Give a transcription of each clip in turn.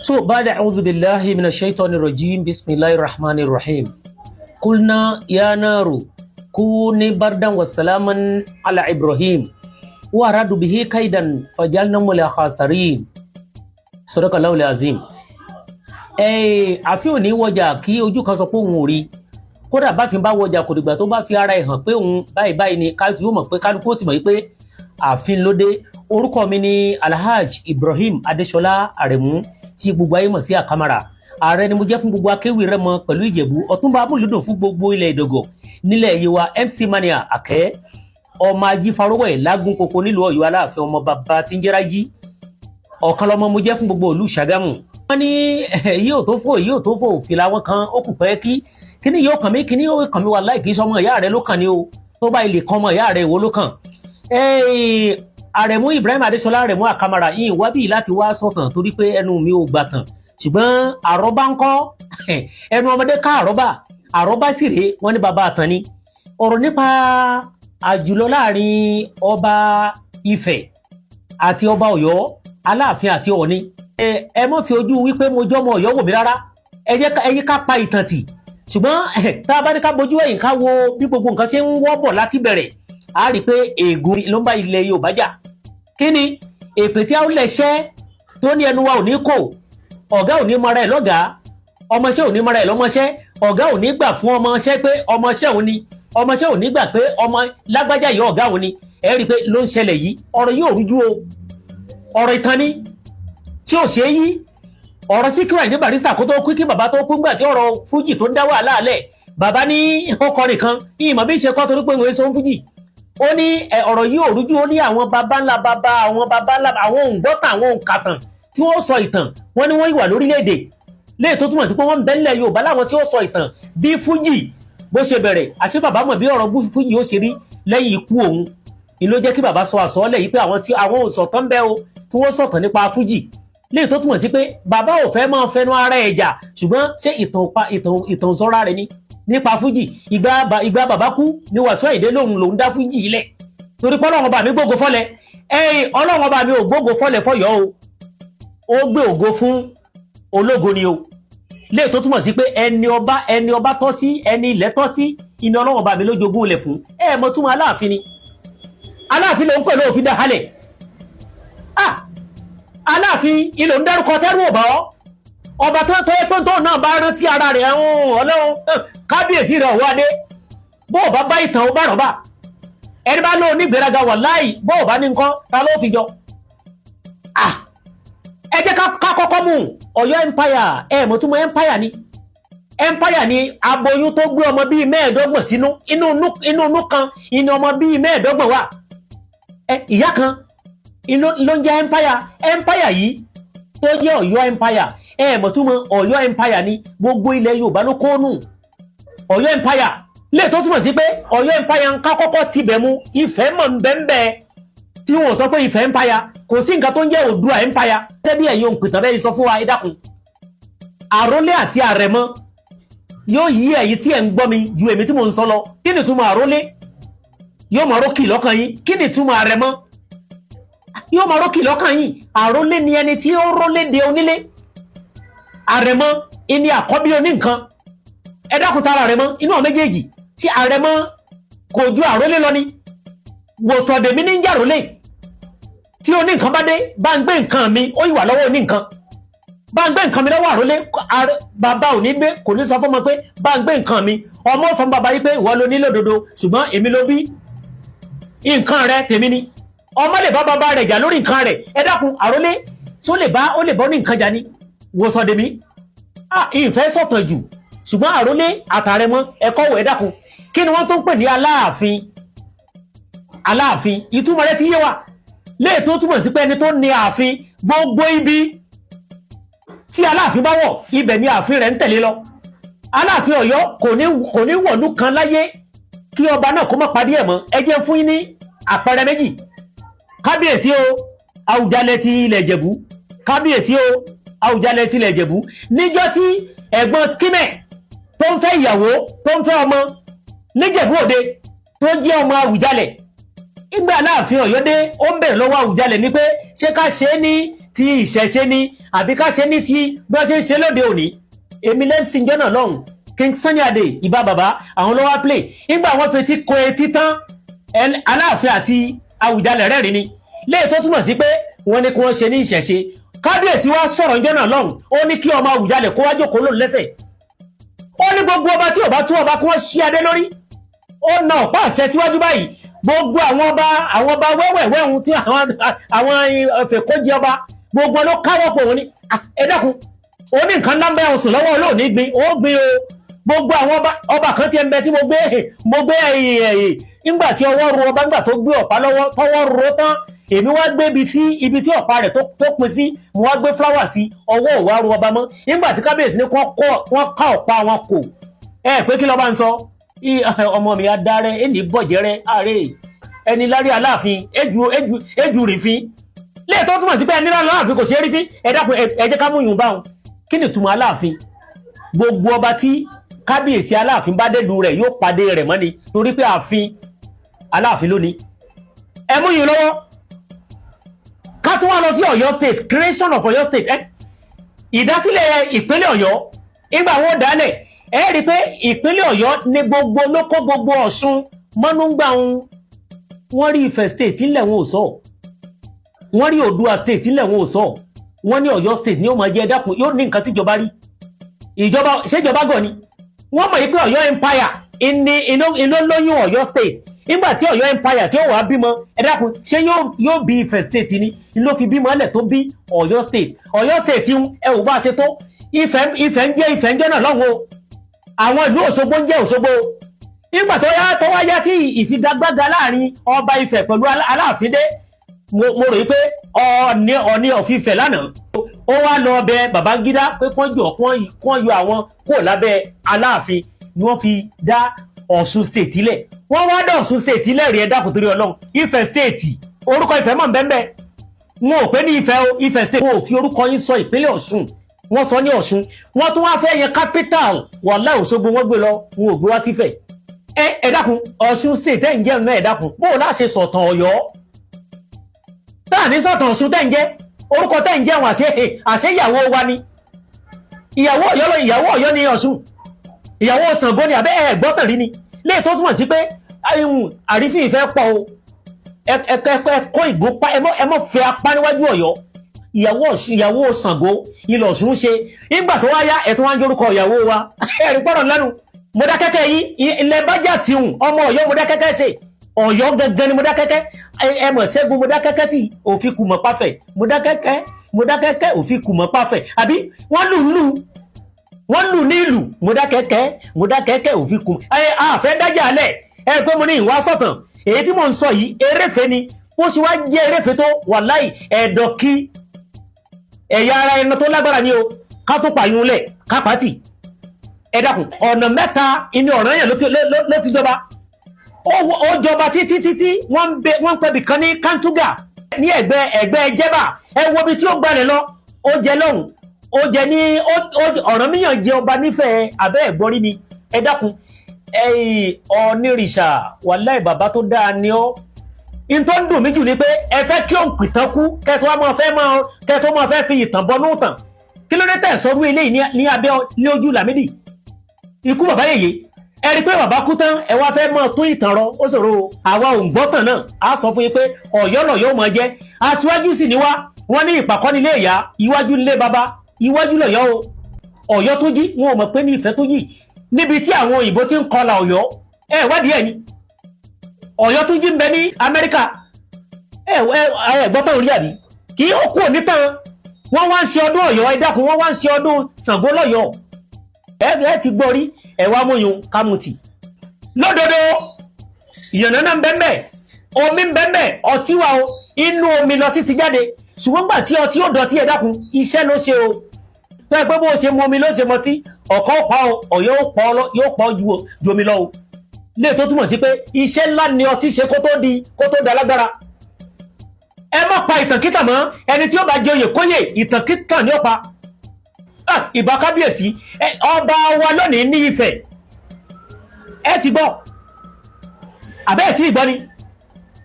So بعد أعوذ بالله من الشيطان الرجيم، بسم الله الرحمن الرحيم. قلنا يا نار كوني بردا وسلاما على إبراهيم وأرادوا به كيدا فجعلناهم الأخسرين. صدق الله العظيم. Àfin òní wọjà kí ojú kan sọ pé òun ò rí. Kódà báfin bá wọjà, kò dìgbà tó bá fi ara ẹ̀ hàn pé òun báyìí báyìí ni, kálukú yóò mọ̀ pé, kálukú ó ti mọ̀ pé ààfin ló dé. Orúkọ mi ni Alhaj Ibrahim Adesola Aremu, tí gbogbo ayé mọ̀ sí Àkàmàrà. Ààrẹ ni mo jẹ́ fún gbogbo akéwì Rẹ́mọ pẹ̀lú Ìjẹ̀bú, ọ̀túnba amúlùdùn fún gbogbo ilẹ̀ Ìdògò nílẹ̀ Yewa, MC Mania Àkẹ́, ọmọ ajífarówẹ̀ lágùn koko nílùú Ọ̀yọ́, Aláàfin, ọmọ bàbá tí ń jẹ́ra jí ọ̀kan lọ́mọ mo jẹ́ fún gbogbo ìlú Ṣàgámù. Wọ́n ní èyí ò tó fò, èyí ò tó fò, fìlà wọn kan ó kù pẹ́ kí kíní yóò kàn mí, kíní yóò kàn mí. Wà láì kí sọmọ ìyá rẹ ló kàn ní o. Tó bá ilé kan ọmọ ìyá rẹ, ìwọ ló kàn. Àrẹ̀mú Ibrahim Adéṣọlá Àrẹ̀mú Àkàmàrà yìí wá bí láti wá sọ̀tàn, torí pé ẹnu mi ò gbà tàn, ṣùgbọ́n àrọ́bá ń kọ́ ẹnu ọmọdé ká àrọ́bá, àrọ́bá sì rèé. Wọ́n ní bàbá àtàn ni. Ọ̀rọ̀ nípa àjùlọ láàrin ọba Ifẹ̀ àti ọba Ọ̀yọ́, Aláàfin àti Ọ̀ọ̀ni. Ẹ mọ́ fi ojú wípé mo jọ́mọ Ọ̀yọ́ wò mí rárá. Ẹ jẹ́ ká pa ìtàn tì, ṣùgbọ́n tá a bá ní ká bójú ẹ̀yìn, ká wo bí gbogbo nǹkan ṣe ń wọ́ bọ̀ láti bẹ̀rẹ̀, a rí i pé ègún ló ń bá ilẹ̀ Yorùbá jà. Kí ni èpè tí a ó lẹ̀ ṣẹ́ tó ní ẹnu wa ò ní kò? Ọ̀gá ò ní mara ẹ̀ lọ́gàá, ọmọọṣẹ́ ò ní mara ẹ̀ lọ́mọṣẹ́, ọ̀gá ò ní gbà fún ọmọọṣẹ́ pé ọmọọṣẹ́ òun ni, ọmọọṣẹ́ ò ní gbà pé ọmọ lágbájá yìí ọ̀gá òun ni. Ẹ rí i pé ló ń ṣẹlẹ̀ yìí. Ọ̀rọ̀ yìí ò rújú o, ọ̀rọ̀ ìtàn ni tí ò ṣe é yí. Ọ̀rọ̀ Síkírù Àyìndé Barrister, kó tó kú, kí bàbá tó kú, ńgbà tí ọ̀rọ̀ fújì tó ń dá wàhálà lẹ̀, bàbá ní ọkọrin kan, ìmọ̀ bí ṣe kọ́, torí pé ìwé sọ ń fújì. Ó ní ọ̀rọ̀ yìí ò rújú. Ó ní àwọn baba ńlá baba àwọn baba ńlá àwọn òǹgbọ́tàn, àwọn òǹkàtàn tí wọ́n sọ ìtàn, wọ́n ní wọ́n wà lórílẹ̀‐èdè léè, tó túmọ̀ sí pé wọ́n ń bẹ nílẹ̀ Yorùbá láwọn tí ó sọ ìtàn bí fújì bó ṣe bẹ̀rẹ̀. Àṣé bàbá mọ̀ bí ọ̀rọ̀ fújì ó ṣe rí lẹ́yìn ikú òun ni ló jẹ́ kí bàbá sọ àsọọ́lẹ̀ yìí pé àwọn tí àwọn òǹsọ̀tàn bẹ́ o, tí wọ́n sọ̀tàn nípa fújì, léè tó túmọ̀ sí pé bàbá ò fẹ́ máa fẹnu ara ẹ̀ jà. Ṣùgbọ́n ṣé ìtàn ìtàn ìtàn sọ́ra rẹ̀ ni nípa fújì? Ìgbà bàbá kú ni Wàsíù Àyìndé lòun lòun dá fújì ilẹ̀, torí pé Ọlọ́run ọba mi gbógo fọ́lẹ̀. Ẹ̀yìn Ọlọ́run ọba mi ò gbógo fọ́lẹ̀ fọ́yọ́ o, ó gbé ògo fún ológo ni o, léè tó túmọ̀ sí pé ẹni ọba tọ́ sí, ẹni ilẹ̀ tọ́ sí, iná Ọlọ́run ọba mi ló jogún ilẹ̀ fún. Ẹ mọ̀ túmọ̀ Aláàfin ni? Aláàfin ló ń pè lóòfin dá halẹ̀. Ah, Aláàfin ilò ń dárúkọ tẹ́rù ọ̀bọ̀ ọba tó yẹ pé tóun náà bá rántí ara rẹ̀ ẹ̀hún Ọlọ́run kábíyèsí rẹ̀ ọ̀wọ́ adé. Bó o bá bá ìtàn, ó bá rọ̀bà. Ẹni bá lóun nígbéraga wà láì, bó o bá ní nǹkan, ta ló fi jọ? Ah, ẹ jẹ́ ká kọ́kọ́ mú Ọ̀yọ́ Empire. Ẹ mọ̀ túmọ̀ empire ni? Empire ni aboyún tó gbé ọmọ bíi 25 sínú. Inú inú kan inú ọmọ bíi 25 wà. Ẹ ìyá kan inú ló ń jẹ́ empire. Empire yìí tó jẹ́ Ọ̀yọ́ Empire, ẹ mọ̀ túmọ̀ Ọ̀yọ́ Empire ni? Gbogbo ilẹ̀ Yorùbá ló kónú Ọ̀yọ́ Empire, lè tó túmọ̀ sí pé Ọ̀yọ́ Empire ń ká kọ́kọ́ tibẹ̀ mú. Ifẹ̀ mọ̀ ń bẹ́ẹ̀ tí wọ́n sọ pé Ifẹ̀ Empire, kò sí nǹkan tó ń jẹ́ Oòduà Empire. Tẹ́bí ẹ̀yin òǹpìtàn bẹ́ẹ̀ sọ fún wa, ẹ dákun. Àrólé àti àrẹ̀mọ yóò yí ẹ̀yin tí ẹ̀ ń gbọ́ mi ju èmi tí mò ń sọ lọ. Kí ni ìtumọ̀ àrólé? Yóò máa rókì lọ́kàn yín. Kí ni ìtumọ̀ àrẹ̀mọ? Yóò máa rókì lọ́kàn yín. Àrólé ni ẹni tí ó rólé de onílé. Àrẹ̀mọ ìní àkọ́bí oní nǹkan. Ẹ dákun, tara àrẹ̀mọ inú àwọn méjèèjì tí àrẹ̀mọ kò ju àrólé lọ ni? Wòsàndèmí ní ń jàrólé. Tí oní nǹkan bá dé, bá ń gbé nǹkan mi, ó yìí wà lọ́wọ́ oní nǹkan, bá ń gbé nǹkan mi lọ́wọ́ àrólé. Bàbá ò ní gbé, kò ní sọ fún ọmọ pé bá ń gbé nǹkan mi. Ọmọ sọ fún bàbá yìí pé ìwọ ló ní lódodo, ṣùgbọ́n èmi ló bí, nǹkan rẹ tèmi ni. Ọmọ lè bá bàbá rẹ̀ jà lórí nǹkan rẹ̀. Ẹ dákun, àrólé tí ó lè bá, ó lè bọ́ ní nǹkan jà ni? Wòsàndèmí, ah, ìfẹ́ sọ̀tàn jù, ṣùgbọ́n àrólé àtàrẹmọ ẹ̀kọ́ wọ̀. Ẹ dákun, kí ni wọ́n tó ń pè ní Aláàfin? Aláàfin, ìtumọ̀ rẹ̀ ti yé wa, léè tó túmọ̀ sí pé ẹni tó ní ààfin. Gbogbo ibi tí Aláàfin bá wọ̀, ibẹ̀ ni ààfin rẹ̀ ń tẹ̀lé lọ. Aláàfin Ọ̀yọ́ kò ní wọ̀lú kan láyé kí ọba náà kó má padì ẹ̀ mọ́. Ẹ jẹ́ fún yín ní àpẹẹrẹ méjì. Kábíyèsí o, Àwùjalẹ̀ ti ilẹ̀ Ìjẹ̀bú. Kábíyèsí o, Àwùjalẹ̀ ti ilẹ̀ Ìjẹ̀bú. Níjọ́ tí ẹ̀gbọ́n skimẹ̀ tó ń fẹ́ ìyàwó, tó ń fẹ́ ọmọ níjẹ̀bú Òde, tó jẹ́ ọmọ Àwùjalẹ̀, ìgbà Aláàfin Ọ̀yọ́ dé, ó ń bẹ̀rẹ̀ lọ́wọ́ Àwùjalẹ̀ ní pé ṣé ká ṣe é ní ti ìṣẹ̀ṣe ni àbí ká ṣe ní ti bí wọ́n ṣe ń ṣe lóde òní. Èmi lẹ́mísì jọ́nà lọ́hùn, King Sunny Adé, ìbá bàbá, àwọn ló wá play. Nígbà wọ́n fetí ko etí tán, Aláàfin àti Àwùjalẹ̀ rẹ́rìn ni, léè tó túmọ̀ sí pé wọ́n ní kí wọ́n ṣe ní ìṣẹ̀ṣe. Kábíyèsí wa sọ̀rọ̀ njọ́ náà lọ́hùn, ó ní kí ọmọ Àwùjalẹ̀ kó wá jókòó lòun lẹ́sẹ̀. Ó ní gbogbo ọba tí ò bá tú ọba kí wọ́n ṣí adé lórí. Ó na ọ̀pá àṣẹ síwájú báyìí. Gbogbo àwọn ọba wẹ́wẹ̀wẹ́ ohun tí àwọn fèkójì ọba gbogbo ló káwọ́ pò. Wọ́n ní, "Ah, ẹ dákun." Ó ní nǹkan ńlá ń bẹ́ ọ̀sùn lọ́wọ́ olóòní gbin ó gbin o. Gbogbo àwọn ọba kan ti ń bẹ tí mo gbé ẹ̀yìn ẹ̀yìn nígbà tí ọwọ́ ro ọba, nígbà tó gbé ọ̀pá lọ́wọ́, tọwọ́ ro tán, èmi wá gbé ibi tí ọ̀pá rẹ̀ tó pin sí, mo wá gbé flower sí. Ọwọ́ ò wá ro ọba mọ́. Nígbà tí kábíyèsí ní kí wọ́n ká ọ̀pá wọn kò ẹ pé kí lọ́ba ń sọ. Ọmọ mi adarẹ ẹni bọ̀jẹ̀rẹ̀ ààrẹ ẹni lárí Aláàfin eju eju eju rìfín lẹ́ẹ̀ tó túmọ̀ sí pé ẹni lárí Aláàfin kò ṣeé rí fín. Ẹ dákun, ẹ jẹ́ ká mú yùn báwọn. Kí ni ìtumọ̀ Aláàfin? Gbogbo ọba tí kábíyèsí Aláàfin bá dé lu rẹ̀, yóò pàdé rẹ̀ mọ́ni, torí pé ààfin Aláàfin lónìí. Ẹ mú yùn lọ́wọ́, ká tún wá lọ sí Ọ̀yọ́ State, creation of Ọ̀yọ́ State, ìdásílẹ̀ ìpínlẹ̀ Ọ̀yọ́. Ìgbà wọn dálẹ̀, ẹ rí i pé ìpínlẹ̀ Ọ̀yọ́ ní gbogbo ló kó gbogbo Ọ̀ṣun mọ́núgbà ń. Wọ́n rí Ifẹ̀ State ńlẹ̀, wọn ò sọ. Wọ́n rí Oòduà State ńlẹ̀, wọn ò sọ. Wọ́n ní Ọ̀yọ́ State ní ó máa jẹ́. Ẹ dákun, yóò ní nǹkan tíjọba rí. Ìjọba ṣèjọba gọ̀ ni. Wọ́n mọ̀ yí pé Ọ̀yọ́ Empire ìní iná lóyún Ọ̀yọ́ State. Nígbà tí Ọ̀yọ́ Empire tí ó wàá bímọ, ẹ dákun, ṣé yóò bí Ifẹ̀ State ni? Ló fi bímọ ẹlẹ̀ tó bí Ọ̀yọ́ State. Ọ̀yọ́ State ń ẹ ò bá a ṣe tó. Ifẹ̀, Ifẹ̀ ń jẹ́ Ifẹ̀ ń jẹ́ náà lọ́hùn o. Àwọn ìlú Òṣogbo ń jẹ́ Òṣogbo. Nígbà tó yá, tó wá yá tí ìfigagbága láàrin ọba Ifẹ̀ pẹ̀lú Aláàfin dé, mo rò yí pé Ọọ̀ni of Ifẹ̀ lánàá, ó wá lọ bẹ Babangida pé kán jọ kán yọ àwọn kúrò lábẹ́ Aláàfin, ni wọ́n fi dá Ọ̀ṣun State lẹ̀. Wọ́n wá dá Ọ̀ṣun State lẹ̀ rí. Ẹ dákun, torí Ọlọ́run, Ifẹ̀ State, orúkọ Ifẹ̀ mọ̀ bẹ́ẹ̀, wọn ò pé ní Ifẹ̀ o. Ifẹ̀ State, wọn ò fi orúkọ yín sọ ìpínlẹ̀ Ọ̀ṣun, wọ́n sọ ní Ọ̀ṣun. Wọ́n tún wá fẹ́ yẹn capital, wàhálà, Òṣogbo wọ́n gbé lọ, wọn ò gbé wá sífẹ̀. Ẹ dákun, Ọ̀ṣun State ẹ̀ ń jẹ́ náà. Ẹ dákun, bó o láṣẹ sọ̀tàn Ọ̀yọ́ tá à ní sọ̀tàn Ọ̀ṣun tẹ́ ń jẹ́? Orúkọ tẹ́ ń jẹ́ wọn, àṣẹ ìyàwó wa ni ìyàwó Ọ̀yọ́ lọ. Ìyàwó Ọ̀yọ́ ni Ọ̀ṣun, ìyàwó Ṣàngó ni. Àbẹ́ ẹ gbọ́tàn rí ni? Léè tó túmọ̀ sí pé àrífín ìfẹ́ pọ̀ o. Ẹ ẹ ẹ kó ìgúnpá, ẹ mọ́ fẹ́ apá níwájú Ọ̀yọ́. Ìyàwó Ọ̀ṣun, ìyàwó Ṣàngó ilẹ̀ Ọ̀ṣun ṣe. Nígbà tó wá yá, ẹ̀ tó wá ń jórúkọ ìyàwó wa. Ẹ̀rí pọ̀rọ̀ lẹ́nu Mọdákẹ́kẹ́ yín ilẹ̀ bájà tìhùn ọmọ Ọ̀yọ́. Mọdákẹ́kẹ́ ṣe Ọ̀yọ́ gangan ni Mọdákẹ́kẹ́. Ẹ mọ̀ ṣẹ́gun Mọdákẹ́kẹ́ tí òfin kù mọ́ pàfẹ́. Mọdákẹ́kẹ́, Mọdákẹ́kẹ́ òfin kù mọ́ pàfẹ́, àbí wọ́n lù lù wọ́n lù ní ìlú Mọdákẹ́kẹ́, Mọdákẹ́kẹ́ òfin kù. Ẹ àfẹ́ dájà alẹ̀ ẹ pé mo ní ìwà sọ̀tàn. Èyí tí mò ń sọ yìí, eréfe ni. Bó ṣe wá jẹ́ eréfe tó, wàláì, ẹ̀dọ̀ kí ẹ̀yà ara ẹran tó lágbára ni o. Ká tó pààyàn lẹ̀ ká pàtì. Ẹ dákun, ọ̀nà mẹ́ta inú ọ̀ràn yẹn ló ti jọba. Ó jọba títí títí. Wọ́n ń pẹ̀bì kan ní Kánúgà ní ẹ̀gbẹ́ Jẹ́bà. Ẹ wo ibi tí ó gbalẹ̀ lọ. Ó jẹ lọ́hùn, ó jẹ ní Ọ̀rànmíyàn jẹ ọba nífẹ̀ẹ́. Abẹ́ ẹ̀gbọ́n rí ni. Ẹ dákun, ẹ̀yìn Ọ̀nìrìṣà, wàláì, bàbá tó dáa ni ọ́. In tó ń dùn mí jù ni pé ẹ fẹ́ kí òun pìtàn kú, kẹtọ́ máa fẹ́ máa kẹtọ́ máa fẹ́ fi ìtàn bọnú tàn. Kí ló dé tẹ̀ sọ́rú eléyìí ní abẹ́ ní ojú Lámídì ikú bàbá yèyé? Ẹ rí i pé bàbá kú tán, ẹ wá fẹ́ máa tún ìtàn rọ. Ó ṣòro o. Àwa ò ń gbọ́tàn náà. Á sọ fún yín pé Ọ̀yọ́ lọ̀yọ́ máa jẹ́. Aṣíwájú sì ni wá. Wọ́n ní ìpàkọ́ nílé ìyá, iwájú nílé bàbá, iwájú lọ̀yọ́ o. Ọ̀yọ́ tó jí, wọn ò mọ̀ pé ní Ìfẹ́ tó jí níbi tí àwọn òyìnbó ti ń kọlà Ọ̀yọ́. Ẹ wádìí ẹ̀ ni Ọ̀yọ́ tó jí ń bẹ ní Amẹ́ríkà. Ẹ ẹ gbọ́tàn orí àbí kì í ó kú òní tán. Wọ́n wá ń ṣe ọdún Ọ̀yọ́. Ẹ dákun, wọ́n wá ń ṣe ọdún Ṣàngó lọ́yọ̀ọ́. Ẹ ti gbọ́ rí. Ẹ wá múyun kámutì lódodo. Ìyànnà náà ń bẹ́ẹ̀, omi ń bẹ́ẹ̀, ọtí wa o. Inú omi lọ títí jáde, ṣùgbọ́n gbà tí ọtí ó dọ̀tí, ẹ dákun, iṣẹ́ ló ṣe o. Tó ẹ pé bó ṣe mu omi ló ṣe mọtí, ọ̀kan ó pa ọ, Ọ̀yọ́ ó pa ọ, yóò pa ọ ju omi lọ o. Lè tó túmọ̀ sí pé iṣẹ́ ńlá ni ọtí ṣe kó tó di kó tó da lágbára. Ẹ má pa ìtànkítàn mọ́. Ẹni tí ó bá jẹ oyè kóyè, ìtànkítàn ni ó pa. Ah, ìbà kábíyèsí ọba wa lónìí ní Ifẹ̀. Ẹ ti gbọ́ àbẹ́ ẹ̀ tí ì gbọ́ ni?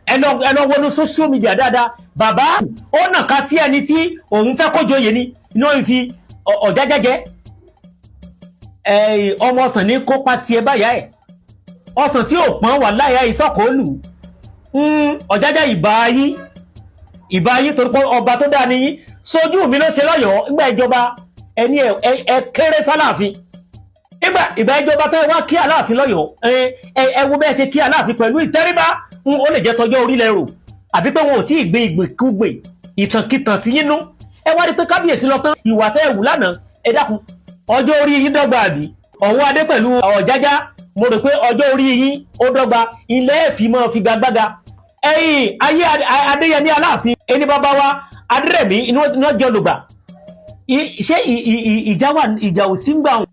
Ẹ lọ wọnú social media dáadáa. Bàbá ó nàka sí ẹni tí òun fẹ́ kó joyè ni iná fi Ọ̀jájá jẹ. Ọmọ ọsàn ní kópa tiẹ̀ báyà ẹ̀, ọsàn tí ò pọ́n wà láyà ìsọ̀kòólù. Ọ̀jájá, ìbá yín, ìbá yín, torí pé ọba tó dáa níyín. Sójú mi ló ṣe lọ́yọ̀ọ́ nígbà ìjọba ẹni ẹ kéré sáláàfin nígbà ìgbà ìjọba tó wá kí Aláàfin lọ́yọ̀ọ́. Ẹ wo bẹ́ẹ̀ ṣe kí Aláàfin pẹ̀lú ìtẹríba. Ó lè jẹ́ tọjọ́ orílẹ̀ rò àbí pé wọn ò tí ì gbé ìgbèkúgbè ìtànkìtàn sí yín nú. Ẹ wá rí pé kábíyèsí lọ tán, ìwà tẹ́ ẹ wù lánàá. Ẹ dákun, ọjọ́ orí yín dọ́gba àbí? Ọ̀wọ́ adé pẹ̀lú Ọ̀jájá, mo rò pé ọjọ́ orí yín ó dọ́gba. Ilé ẹ̀fì mọ́ figagbága. Ẹ̀yìn ayé Adéyẹmí Aláàfin, ẹni bàbá wa Adérẹ̀mí iná jẹ́ olùgbà. Ṣé ìjà wà? Ìjà ò sí ń gbà wọn.